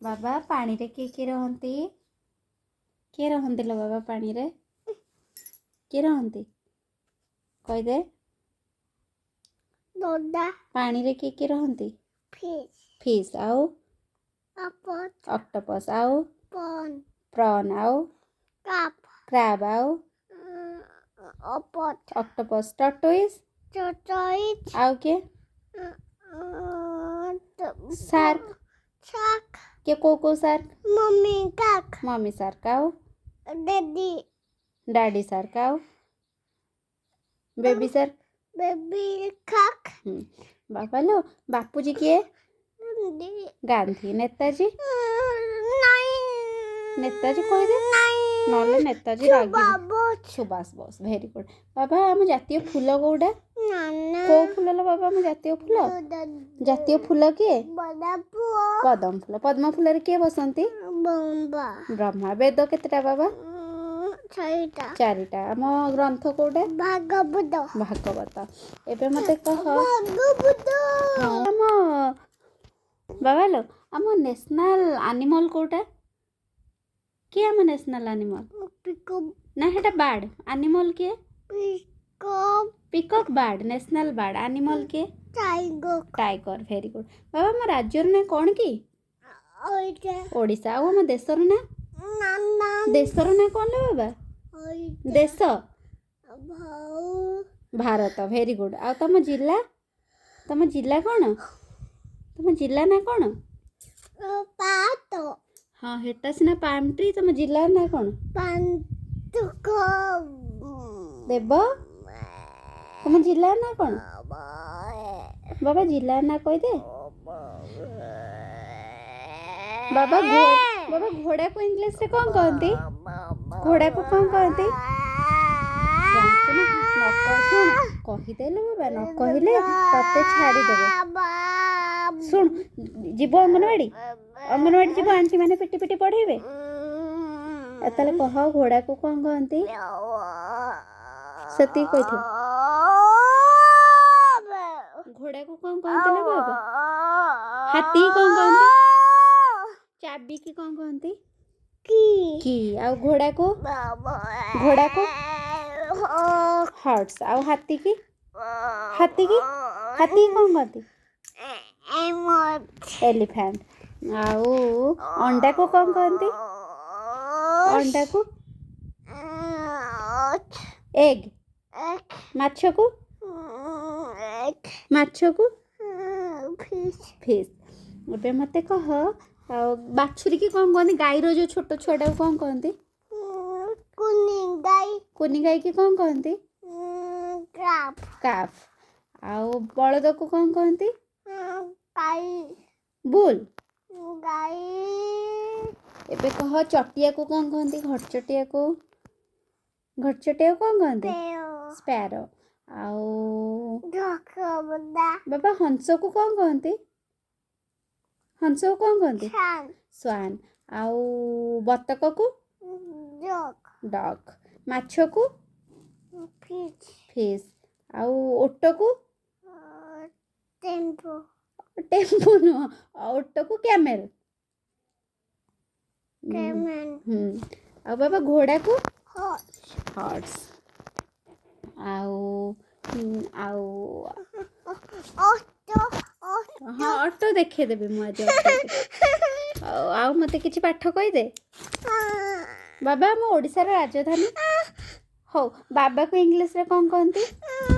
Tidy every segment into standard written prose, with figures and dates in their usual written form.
ବାବା, ପାଣିରେ କିଏ କିଏ ରହନ୍ତି? କିଏ ରହନ୍ତି ଲୋ ବାବା? ପାଣିରେ କିଏ ରହନ୍ତି କହିଦେ। ଦଦା। ପାଣିରେ କିଏ କିଏ ରହନ୍ତି? ଫିସ୍। ଫିସ୍, ଆଉ? ଅପଟ। ଅକ୍ଟୋପସ୍, ଆଉ? ପନ୍। ପ୍ରନ୍, ଆଉ? କାପ। କ୍ରାବ୍, ଆଉ? ଅପଟ। ଅକ୍ଟୋପସ୍, ଟର୍ଟୋଇସ୍। ଟର୍ଟୋଇସ୍। ଆଉ କିଏ? ସାର୍କ। ସାର୍କ। କିଏ, କୋଉ କୋଉ ସାର୍କ? ମମି କାକ। ମମି ସାର୍କ, ଆଉ? ଡାଡି। ଡାଡି ସାର୍କ, ଆଉ ବେବି ସାର୍କ? ବେବି କାକ। ବାବା ଲୋ, ବାପୁଜୀ କିଏ? ଗାନ୍ଧୀ। ନେତାଜୀ? ନେତାଜୀ କହିଦେ, ନହେଲେ ନେତାଜୀ ରାଗିବେ। Subhash Bose, very good. ବାବା, ଆମ ଜାତୀୟ ଫୁଲ କୋଉଟା? କୋଉ ଫୁଲ ଲୋ ବାବା ଆମ ଜାତୀୟ ଫୁଲ? ଜାତୀୟ ଫୁଲ କିଏ? ପଦମ ଫୁଲ। ପଦ୍ମ ଫୁଲରେ କିଏ ବସନ୍ତି? ବ୍ରହ୍ମା। ବେଦ କେତେଟା ବାବା? ଚାରିଟା। ଚାରିଟା। ଆମ ଗ୍ରନ୍ଥ କୋଉଟା? ଭାଗବତ। ଭାଗବତ। ଏବେ ମତେ କହ। ଭାଗବତ। ଆମ ବାବା ଲୋ, ଆମ ନ୍ୟାସନାଲ ଆନିମଲ କୋଉଟା? କିଏ ଆମ ନ୍ୟାସନାଲ ଆନିମଲ? ନା, ସେଟା ବାର୍ଡ। ଆନିମଲ କିଏ? Peacock bird, national bird. Animal କିଏ? ଟାଇଗର। Tiger, very good. ବାବା, ଆମ ରାଜ୍ୟର ନାଁ କ'ଣ କି? ଓଡ଼ିଶା। ଆଉ ଆମ ଦେଶର ନାଁ? ଦେଶର ନାଁ କ'ଣ ଲୋ ବାବା? ଦେଶ? Bharat, very good. ଆଉ ତମ ଜିଲ୍ଲା, ତମ ଜିଲ୍ଲା କ'ଣ? ତମ ଜିଲ୍ଲା ନାଁ କ'ଣ? ହଁ, ହେଟା ସିନା ପାମ୍ ଟ୍ରି। ତମ ଜିଲ୍ଲାର ନାଁ କ'ଣ? ଦେବ, ତମ ଜିଲ୍ଲାର ନାଁ କ'ଣ ବାବା? ଜିଲ୍ଲାର ନାଁ କହିଦେ ବାବା। ବାବା, ଘୋଡ଼ାକୁ ଇଂଲିଶରେ କ'ଣ କହନ୍ତି? ଘୋଡ଼ାକୁ କ'ଣ କହନ୍ତି ଜାଣିଛୁ ନା? ନ ଶୁଣ, କହିଦେଲୁ ବାବା, ନ କହିଲେ ତତେ ଛାଡ଼ିଦେବେ। ଶୁଣ, ଯିବ ଅଙ୍ଗନବାଡ଼ି? ଅଙ୍ଗନବାଡ଼ି ଯିବ? ଆଣ୍ଟି ମାନେ ପିଟି ପିଟି ପଢ଼େଇବେ। ତାହେଲେ କହ, ଘୋଡ଼ାକୁ କ'ଣ କହନ୍ତି? ସେତିକି କହିଥିବ। ଘୋଡ଼ାକୁ କ'ଣ କହନ୍ତି ନା ବାବା? ହାତୀ କ'ଣ କହନ୍ତି? ଚାବିକି କ'ଣ କହନ୍ତି? କି। ଆଉ ଘୋଡ଼ାକୁ? ଘୋଡ଼ାକୁ ହର୍ସ। ଆଉ ହାତୀକି? ହାତୀକି, ହାତୀକି କ'ଣ କହନ୍ତି? ଏଲିଫ୍ୟାଣ୍ଟ। ଆଉ ଅଣ୍ଡାକୁ କ'ଣ କହନ୍ତି? ଅଣ୍ଡାକୁ ଏଗ୍। ମାଛକୁ? ମାଛକୁ ଫିସ୍। ଏବେ ମୋତେ କହ, ଆଉ ବାଛୁରୀକି କ'ଣ କହନ୍ତି? ଗାଈର ଯେଉଁ ଛୋଟ ଛୁଆଟାକୁ କ'ଣ କହନ୍ତି? କୁନି ଗାଈ। କୁନି ଗାଈକି କ'ଣ କହନ୍ତି? କାଫ୍। ଆଉ ବଳଦକୁ କ'ଣ କହନ୍ତି? ଗାଈ। ବୁଲ୍। ଗାଈ। ଏବେ କହ, ଚଟିଆକୁ କ'ଣ କହନ୍ତି? ଘରଚଟିଆକୁ, ଘରଚଟିଆକୁ କ'ଣ କହନ୍ତି? ସ୍ପ୍ୟାରୋ। ଆଉ ବାବା, ହଂସକୁ କ'ଣ କହନ୍ତି? ହଂସକୁ କ'ଣ କହନ୍ତି? ସ୍ୱାନ୍। ଆଉ ବତକକୁ? ଡକ୍। ମାଛକୁ? ଫିସ୍। ଆଉ ଓଟକୁ? ଟେମ୍ପୋ ନୁହଁ, ଓଟକୁ କ୍ୟାମେଲ। ହୁଁ ଆଉ ବାବା, ଘୋଡ଼ାକୁ? ହର୍ସ। ଆଉ ଆଉ ହଁ, ଅଟୋ ଦେଖେଇଦେବି ମୁଁ ଆଜି। ଆଉ ମୋତେ କିଛି ପାଠ କହିଦେ ବାବା। ଆମ ଓଡ଼ିଶାର ରାଜଧାନୀ? ହଉ, ବାବାକୁ ଇଂଲିଶରେ କ'ଣ କହନ୍ତି?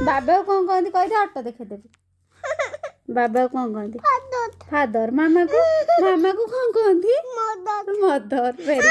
ବାବାକୁ କ'ଣ କହନ୍ତି କହିଦେ, ଅଟୋ ଦେଖେଇଦେବି। ବାବାକୁ କ'ଣ କହନ୍ତି? ଫାଦର। ମାମାକୁ, ମାମାକୁ କ'ଣ କହନ୍ତି? ମଦର। ଭେରି